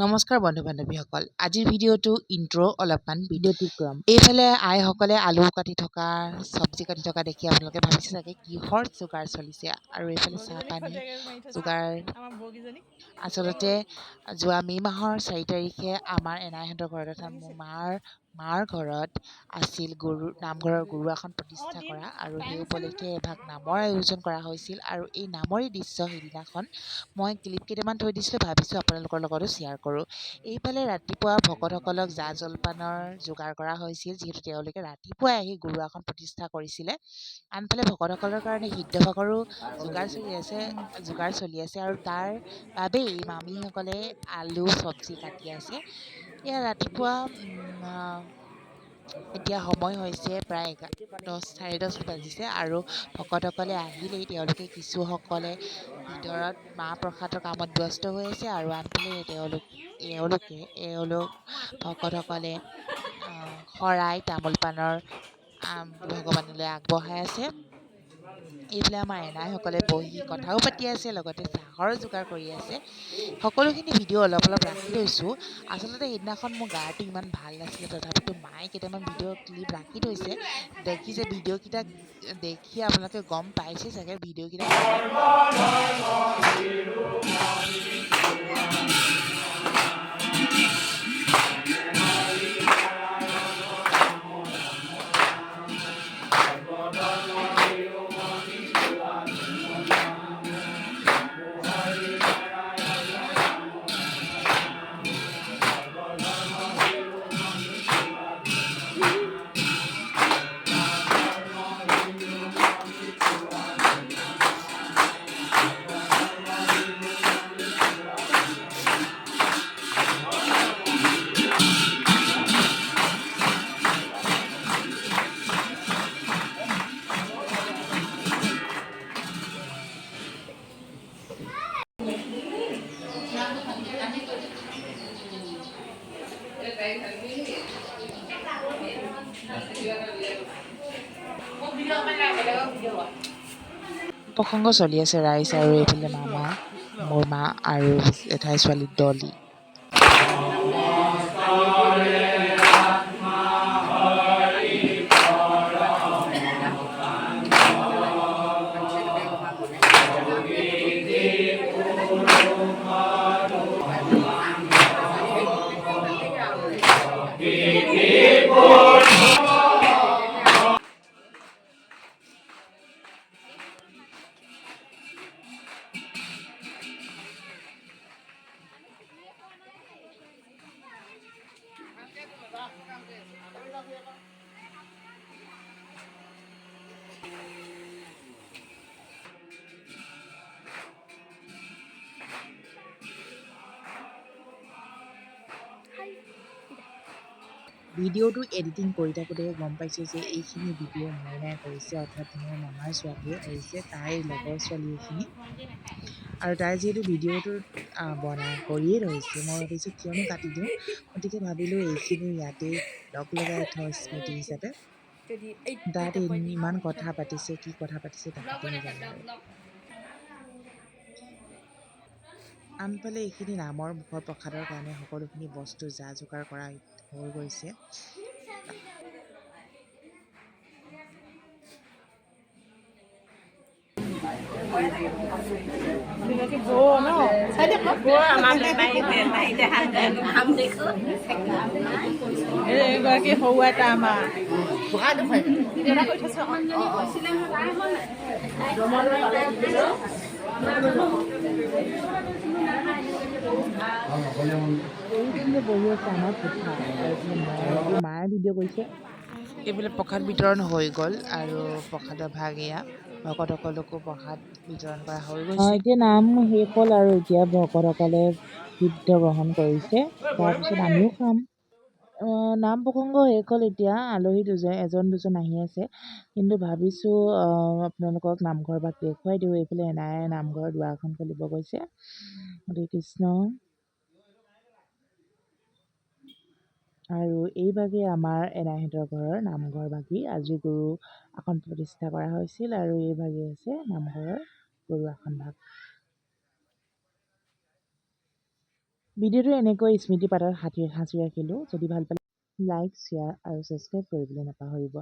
নমস্কাৰ বন্ধু বান্ধৱীসকল, আজিৰ ভিডিঅ'টো ইণ্ট্ৰ' অলপমান ব্যতিক্ৰম। এইফালে আইসকলে আলু কাটি থকা, চব্জি কাটি থকা দেখি আপোনালোকে ভাবিছে চাগে কিহৰ যোগাৰ চলিছে। আৰু এইফালে চাহপানী যোগাৰ। আচলতে যোৱা মে' মাহৰ 4 তাৰিখে আমাৰ এনাইহঁতৰ ঘৰত, অৰ্থাৎ মোৰ মাৰ মাৰ ঘৰত আছিল গৰু নামঘৰৰ গুৰু আসন প্ৰতিষ্ঠা কৰা আৰু সেই উপলক্ষে এভাগ নামৰ আয়োজন কৰা হৈছিল। আৰু এই নামৰে দৃশ্য সেইদিনাখন মই ক্লিপ কেইটামান থৈ দিছিলোঁ, ভাবিছোঁ আপোনালোকৰ লগতো শ্বেয়াৰ কৰোঁ। এইফালে ৰাতিপুৱা ভকতসকলক জা জলপানৰ যোগাৰ কৰা হৈছিল, যিহেতু তেওঁলোকে ৰাতিপুৱাই আহি গুৰু আসন প্ৰতিষ্ঠা কৰিছিলে। আনফালে ভকতসকলৰ কাৰণে সিদ্ধভাগৰো যোগাৰ চলি আছে আৰু তাৰ বাবেই মামীসকলে আলু চব্জি কাটি আছে। এয়া ৰাতিপুৱা, এতিয়া সময় হৈছে প্ৰায় 10, 10:30 বাজিছে আৰু ভকতসকলে আহিলেই তেওঁলোকে কিছুসকলে ভিতৰত মাহ প্ৰসাদৰ কামত ব্যস্ত হৈ আছে আৰু আনফালে তেওঁলোক এওঁলোকে এওঁলোক ভকতসকলে শৰাই তামোল পাণৰ ভগৱানলৈ আগবঢ়াই আছে। এইফালে আমাৰ এনাইসকলে বহি কথাও পাতি আছে, লগতে চাহৰ যোগাৰ কৰি আছে। সকলোখিনি ভিডিঅ' অলপ অলপ ৰাখি থৈছোঁ। আচলতে সেইদিনাখন মোৰ গাটো ইমান ভাল নাছিলে, তথাপিতো মায়ে কেইটামান ভিডিঅ' ক্লিপ ৰাখি থৈছে। দেখিছে, ভিডিঅ'কেইটা দেখি আপোনালোকে গম পাইছে চাগে ভিডিঅ'কেইটা। প্ৰসংগ চলি আছে ৰাইজ আৰু এইফালে মামা, মোৰ মা আৰু জেঠাই ছোৱালী ডলি। ভিডিঅ'টো এডিটিং কৰি থাকোঁতে গম পাইছোঁ যে এইখিনি ভিডিঅ' মইনাই কৰিছে, অৰ্থাৎ মোৰ মামাৰ ছোৱালীয়ে কৰিছে, তাইৰ লগৰ ছোৱালী এইখিনি। আৰু তাই যিহেতু ভিডিঅ'টোত বনাই কৰিয়ে ধৰিছে, মই ভাবিছোঁ কিয়নো কাটি দিওঁ। গতিকে ভাবিলোঁ এইখিনি ইয়াতেই লগ লগাই থওঁ স্মৃতি হিচাপে। তাত ইমান কথা পাতিছে, কি কথা পাতিছে তাহাঁতেহে জানে। আৰু আনফালে এইখিনি নামৰ মুখৰ প্ৰসাদৰ কাৰণে সকলোখিনি বস্তু যা যোগাৰ কৰা হৈ গৈছে। এগৰাকী সৰু এটা আমাৰ। এইখিনিতে বহি আছে আমাৰ পুঠা আৰু এইফালে মই, মায়ে ভিডিঅ' কৰিছে। এইফালে প্ৰসাদ বিতৰণ হৈ গ'ল আৰু প্ৰসাদৰ ভাগ এয়া। ভকতসকলকো প্ৰসাদ বিতৰণ কৰা হৈ গৈছে। এতিয়া নাম শেষ হ'ল আৰু এতিয়া ভকতসকলে সিদ্ধ গ্ৰহণ কৰিছে, তাৰপিছত আমিও খাম। নাম প্ৰসংগ শেষ হ'ল, এতিয়া আলহী দুজন, এজন দুজন আহি আছে। কিন্তু ভাবিছোঁ আপোনালোকক নামঘৰ ভাগ দেখুৱাই দিওঁ। এইফালে এনায়ে নামঘৰৰ দুৱাৰখন খুলিব গৈছে। হৰে কৃষ্ণ। আৰু এইভাগেই আমাৰ এনাইহঁতৰ ঘৰৰ নামঘৰ ভাগি আজি গুৰু আসন প্ৰতিষ্ঠা কৰা হৈছিল আৰু এইভাগেই হৈছে নামঘৰৰ গুৰু আসন ভাগ। ভিডিঅ'টো এনেকৈ স্মৃতি পাতত সাঁচি ৰাখিলোঁ। যদি ভাল পালে লাইক, শ্বেয়াৰ আৰু ছাবস্ক্ৰাইব কৰিবলৈ নাপাহৰিব।